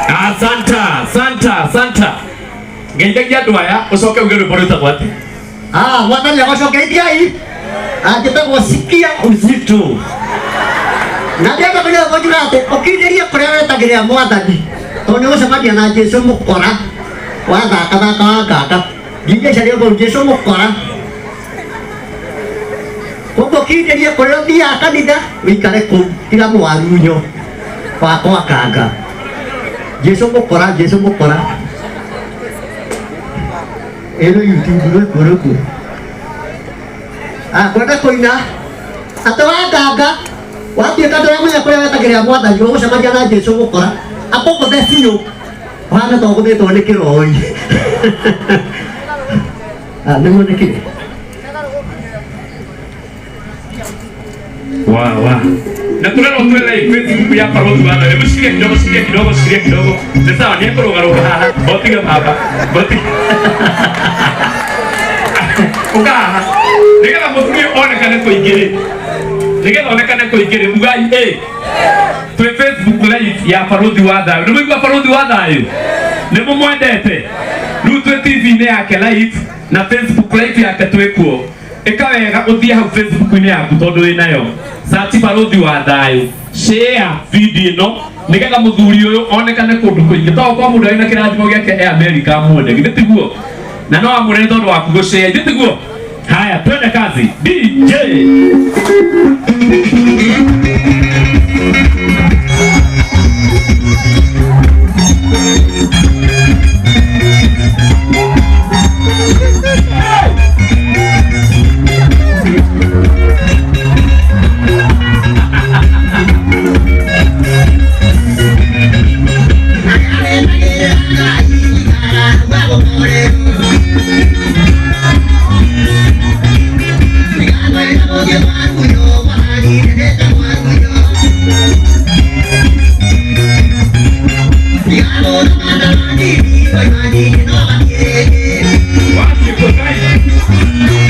Asanta, santa, santa. Ngeithagia andũ aya ũcoke uge rwĩmbo rwĩtagwo atĩa. Ah, mwathani agocokeithiai anjĩtagwo sikia uzito na ndĩenda kũnyua kũnjuga atĩ ũkindĩrie kũrĩa wetagĩrĩra mwathani tondũ nĩ ũgũcemania na Jesũ mũkora wathakathaka wa nganga ningĩ caria kũu Jesũ mũkora koguo kindĩrie kũrĩa ũthiaga kanitha ũikare kũu tiga mwarunyo wa kwakanga Jesũ mũkora Jesũ mũkora ĩno YouTube rwĩkuo rwĩkuo. Ah, kwenda kũina atĩ wanganga watuĩka ndũramenya kũrĩa wetagĩrĩra mwathani ũgũcemania na Jesũ gũkora akũgũthe biũ ũhana ta ũgũthĩtwo nĩ kĩroi. Ah, nĩguo nĩkĩ Wa wa. Na turerwo twĩ live Facebook ya Barũthi wa Thayũ. Hebu shikilia kidogo, shikilia kidogo, shikilia kidogo. Nĩ sawa, nĩ ekũrũgarũga haha. Botiga baba. Botiga. Ũka haha. Nĩgetha mũthuri ũyũ onekane kũingĩ rĩ. Nĩgetha onekane kũingĩ rĩ, ugai ĩ. Twĩ Facebook live ya Barũthi wa Thayũ. Nĩ mũigua Barũthi wa Thayũ? Nĩ mũmwendete? Rĩu twĩ TV-inĩ yake live na Facebook live yake twĩ kuo. Ĩka wega ũthiĩ hau Facebook-inĩ yaku tondũ wĩ nayo. Search Barũthi wa Thayũ. Share video ĩno nĩgetha mũthuri ũyũ onekane kũndũ kũingĩ. To kwa mũndũ arĩ na kĩrathimo gĩake e America amuone. Githĩ tiguo? Na no amwone nĩ tondũ waku gũshare. Githĩ tiguo? Haya, twende kazi. DJ. Wapi uko guys?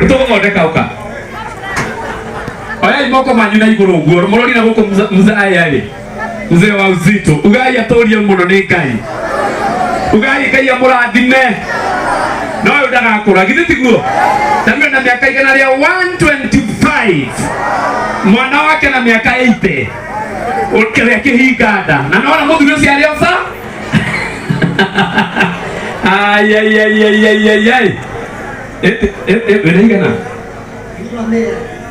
Nĩtũgũthondeka ũka. Oyai moko manyu na igũrũ ũguo mũrori na gũkũ mzaya rĩ mzee wa uzito ugai atũrie mũno nĩ Ngai ugai Ngai amũrathime no ũyũ ndagakũra githĩ tiguo tamio na mĩaka 125 mwana wake na mĩaka 80 kĩrĩa kĩhinga nda na nona mũthuri ũcio arĩ oca ai ai ai ai ai ai ai wĩna igana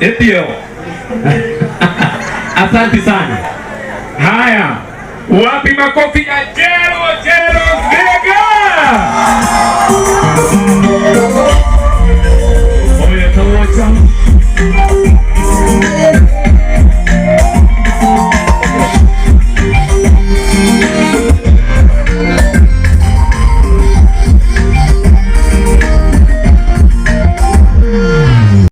ĩtio. Asante sana. Haya, wapi makofi ya Jero Jero Zega?